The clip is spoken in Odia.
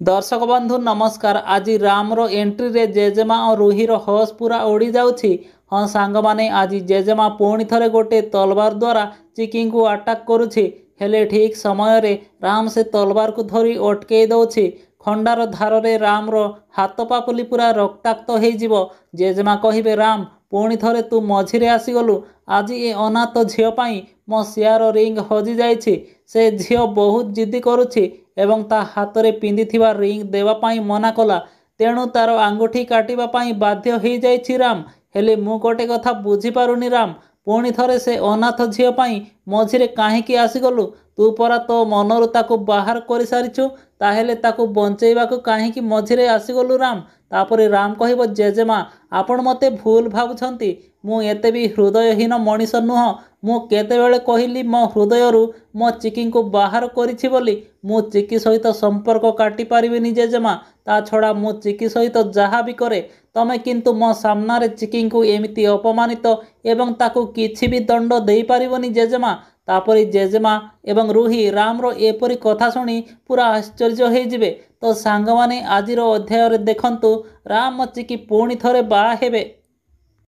ଦର୍ଶକ ବନ୍ଧୁ ନମସ୍କାର। ଆଜି ରାମର ଏଣ୍ଟ୍ରିରେ ଜେଜେମା ଓ ରୁହିର ହୋସ୍ ପୁରା ଉଡ଼ିଯାଉଛି। ହଁ ସାଙ୍ଗମାନେ, ଆଜି ଜେଜେମା ପୁଣି ଥରେ ଗୋଟେ ତଲବାର ଦ୍ୱାରା ଚିକିଙ୍କୁ ଆଟାକ୍ କରୁଛି। ହେଲେ ଠିକ୍ ସମୟରେ ରାମ ସେ ତଲବାରକୁ ଧରି ଅଟକେଇ ଦେଉଛି। ଖଣ୍ଡାର ଧାରରେ ରାମର ହାତ ପାପୁଲି ପୁରା ରକ୍ତାକ୍ତ ହେଇଯିବ। ଜେଜେମା କହିବେ, ରାମ ପୁଣି ଥରେ ତୁ ମଝିରେ ଆସିଗଲୁ। ଆଜି ଏ ଅନାଥ ଝିଅ ପାଇଁ ମୋ ସିଆର ରିଙ୍ଗ ହଜିଯାଇଛି। ସେ ଝିଅ ବହୁତ ଜିଦ୍ଦି କରୁଛି ଏବଂ ତା ହାତରେ ପିନ୍ଧିଥିବା ରିଙ୍ଗ ଦେବା ପାଇଁ ମନା କଲା। ତେଣୁ ତାର ଆଙ୍ଗୁଠି କାଟିବା ପାଇଁ ବାଧ୍ୟ ହେଇଯାଇଛି ରାମ। ହେଲେ ମୁଁ ଗୋଟେ କଥା ବୁଝିପାରୁନି ରାମ, ପୁଣି ଥରେ ସେ ଅନାଥ ଝିଅ ପାଇଁ ମଝିରେ କାହିଁକି ଆସିଗଲୁ? ତୁ ପରା ତୋ ମନରୁ ତାକୁ ବାହାର କରିସାରିଛୁ, ତାହେଲେ ତାକୁ ବଞ୍ଚେଇବାକୁ କାହିଁକି ମଝିରେ ଆସିଗଲୁ ରାମ? ତାପରେ ରାମ କହିବ, ଜେଜେମା ଆପଣ ମୋତେ ଭୁଲ ଭାବୁଛନ୍ତି। ମୁଁ ଏତେ ବି ହୃଦୟହୀନ ମଣିଷ ନୁହଁ। ମୁଁ କେତେବେଳେ କହିଲି ମୋ ହୃଦୟରୁ ମୋ ଚିକିଙ୍କୁ ବାହାର କରିଛି ବୋଲି? ମୁଁ ଚିକି ସହିତ ସମ୍ପର୍କ କାଟି ପାରିବିନି ଜେଜେମା। ତା ଛଡ଼ା ମୁଁ ଚିକି ସହିତ ଯାହା ବି କରେ, ତମେ କିନ୍ତୁ ମୋ ସାମ୍ନାରେ ଚିକିଙ୍କୁ ଏମିତି ଅପମାନିତ ଏବଂ ତାକୁ କିଛି ବି ଦଣ୍ଡ ଦେଇପାରିବନି ଜେଜେମା। ତାପରେ ଜେଜେମା ଏବଂ ରୁହି ରାମର ଏପରି କଥା ଶୁଣି ପୁରା ଆଶ୍ଚର୍ଯ୍ୟ ହେଇଯିବେ। ତ ସାଙ୍ଗମାନେ, ଆଜିର ଅଧ୍ୟାୟରେ ଦେଖନ୍ତୁ ରାମ ଚିକି ପୁଣି ଥରେ ବାହା ହେବେ।